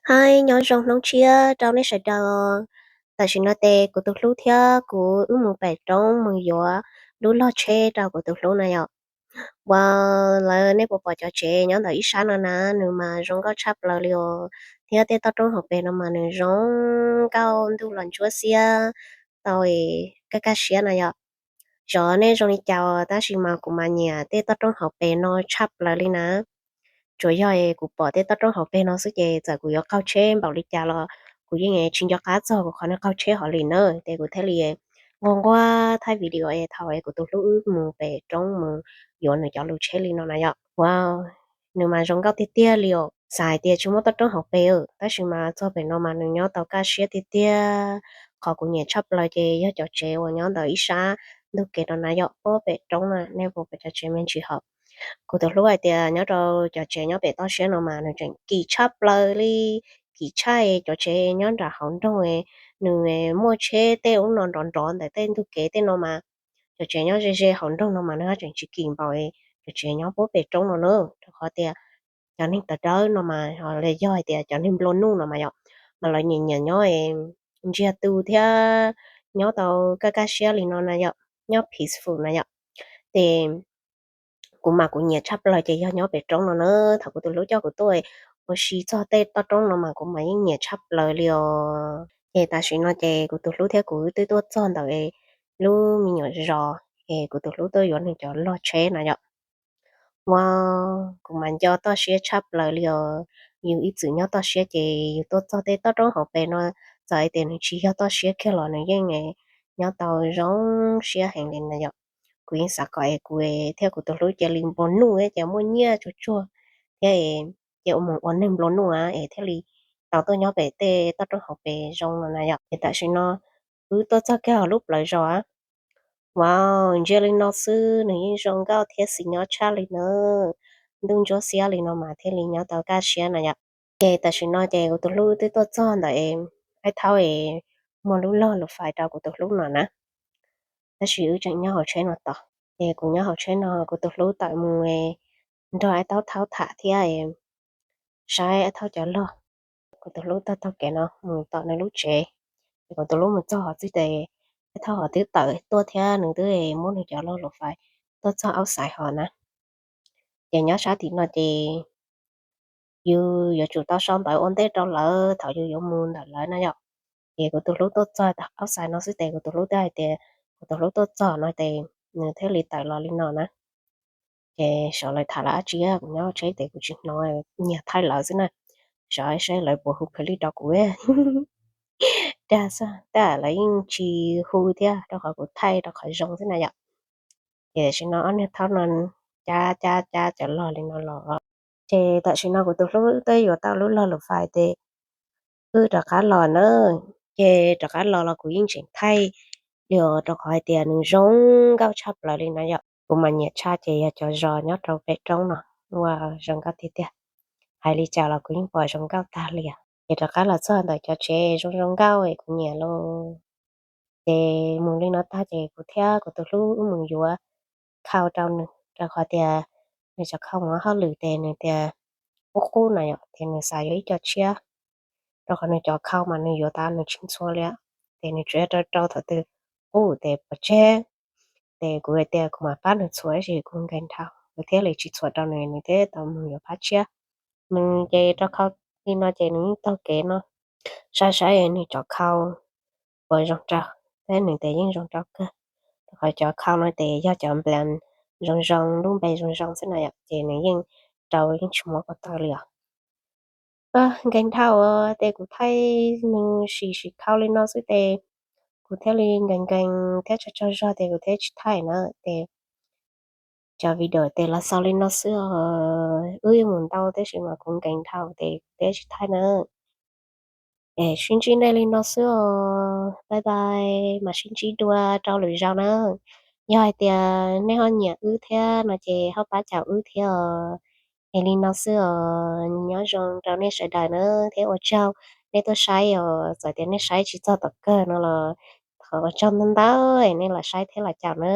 Hais nyob zoo hnub tshiab rau nej sawv daws. Tam sim no ces kuv tus hlub thiab kuv wb mus pem roob mus yuav lub log tsheb rau kuv tus hlub na yom. Uas lawv nej puas pom cov tsev nyob ntawm ib sab no na, nws mas zoo nkauj tshaj plaws li os. Thiab tej toj roob hauv pes no mas nws zoo nkauj ntuj los ntsuab xiab tau kaj kaj siab na yom. Xyov nej zoo li cas tab sis mas kuv mas nyiam tej toj roob hauv pes no tshaj plaws li na. Tsuas yog kuv pom tej toj roob hauv pes no xwb ces txawm kuv yuav qaug tsheb npaum li cas los kuv yeej tsis nco qab txog kuv qhov niag qaug tsheb hov li na. Ces kuv thiaj li nquag nquag thaij video es thaum es kuv tus hlub wb mus pem roob mus yuav nws cov lub tsheb li no na yom. Uas nws mas zoo nkauj tiag tiag li os. Xav hais tias tsis muaj toj roob hauv pes tab sis mas txog pem no mas nws nyob tau kaj siab tiag tiag. Qhov kuv nyiam tshaj plaws ces yog cov tsev uas nyob ntawm ib sab ntug kev no na yom, puag pem roob na, nej puas pom cov tsev me ntsis hauv. Kuv tus hlub hais tias nyob rau cov tsev nyob pem toj siab no mas nws tseem kim tshaj plaws li, kim tshaj cov tsev nyob nram hauv nroog. Nws muaj tsheb tej ub no nrov nrov ntawm tej ntug kev tej no mas cov tsev nyob ze ze hauv nroog no mas nws ho tseem tsis kim npaum cov tsev nyob puag pem roob no na. Rau qhov tias cov neeg tawv dawb no mas, los yog hais tias cov neeg nplua nuj no mas yom, mas lawv nyiam nyiam nyob ntsiag tu thiab nyob tau kaj kaj siab li no na yom, nyob peaceful na yom. Ces kuv mas kuv nyiam tshaj plaws ces yog nyob pem roob no na. Thaum kuv tus hlub coj kuv tuaj ua si txog tej toj roob no mas kuv mas yeej nyiam tshaj plaws li os. Ces tam sim no ces kuv tus hlub thiab kuv twb tuaj txog ntawm lub me nyuam zos es kuv tus hlub tuaj yuav nws cov log tsheb na yom. Uas kuv mas nco toj siab tshaj plaws li os. Yus ib txwm nyob toj siab ces yus tuaj txog tej toj roob hauv pes no, txawm hais tias nws tsis yog toj siab kiag los nws yeej nyob tau zoo siab heev li na yom. Kuv yeej xav kom es kuv thiab kuv tus hlub cia li nplua nuj ces muaj nyiaj tsuag tsuag thiab ces ua mus ua neeg nplua nuj es thiaj li tau tuaj nyob pem tej toj roob hauv pes zoo no na yom. Ces tam sim no wb tuaj txog kiag hauv lub plawv zos. Wow, ntsia li no xwb nws yeej zoo nkauj thiab xis nyob tshaj li na. Ntuj ntsuab xiab li no mas thiaj li nyob tau kaj siab na yom. Ces tam sim no ces kuv tus hlub twb tuaj txog ntawm Aib Thaub es muaj lub log lus fais rau kuv tus hlub no na. Tab sis wb tseem nyob hauv tsheb no tos. Ces kuv nyob hauv tsheb no kuv tus hlub tawm mus nrog Aib Thaub tham thiab saib Aib Thaub cov log. Kuv tus hlub taug taug kev no mus tom nws lub tsev. Ces kuv tus hlub mus txog hov xwb ces Aib Thaub hov twb tawm tuaj thiab nws twb muab nws cov log lus fais tuaj txog auj xais hov na. Ces nyob sab tim no ces yus yuav tsum tau sau ntawv ua ntej rau lawv thaum yus yuav mus ntawm lawv na yom. Ces kuv tus hlub tuaj txog auj xais no xwb ces kuv tus hlub twb hais tias kuv tus hlub tuaj txog no ces nws thiaj li tawm los li no na. Ces xyov lawv tham lawv dab tsi, kuv nyob tsheb ces kuv tsis hnov, nyiag thaij lawv xwb na. Xyov saib lawv puas hu phem li rau kuv. Dag xwb, tej lawv yeej tsis hu thiab rau qhov kuv thaij rau qhov zoo xwb na yom. Ces tam sim no ob niag thaub no cab cab cab cov log li no los. Ces tam sim no kuv tus hlub twb yuav tau lub log lus fais ces wb rov qab los na. Ces rov qab los los kuv yeej tseem thaij li os rau qhov hais tias nws zoo nkauj tshaj plaws li no yom. Kuv mas nyiam tshaj ces yog cov zos nyob rau pem roob no, ua zoo nkauj tiag tiag. Hais li cas los kuv yeej pom zoo nkauj tag li os. Ces rov qab los txog ntawm cov tsev zoo zoo nkauj es kuv nyiam lauj. Ces mus li no tag ces kuv thiab kuv tus hlub wb mus yuav khau rau nws rau qhov tias nws cov khau mus hauj lwm ces nws tias qub qub na yom, ces nws xav yuav ib co tshiab. Rau qhov nws cov khau mas nws yuav tas nws tsis ntxhua li, ces nws tsuas rau rau thaum twg qub ces pov tseg. Ces kuv hais tias kuv mam pab nws txhua tab sis kuv nkees dhau, kuv thiaj li tsis txhua rau nws, nws thiaj tau mus yuav phab tshiab. Nws ces rau khau li no ces nws yeej taug kev no, saib saib nws cov khau puas zoo rau, thiab nws tias yeej zoo rau kawg. Rau qhov cov khau no ces yog cov nplas zoo zoo, lub npe zoo zoo xwb na yom, ces nws yeej rau yeej tsis muab kom tawv li os. Nkees dhau ces kuv thaij nws sim sim khau li no xwb ces kuv thiaj li nkees nkees thiab tsaug tsaug zog ces kuv thiaj tsis thaij na. Ces cov video ces los xaus li no xwb os. Wb yuav mus ntau tab sis mas kuv nkees dhau ces kuv thiaj tsis thaij na. Es sib ntsib nej li no xwb os. Bye bye, mam sib ntsib dua rau lwm zaus na. Yog hais tias nej ho nyiam wb thiab no ces ho pab caum wb thiab os. Es li no xwb os, nyob zoo rau nej sawv daws na, thiab ua tsaug nej tuaj saib os. Txawm tias nej saib tsis txog tom kawg no los thov ua tsaug ntau ntau es nej los saib thiab los caum na.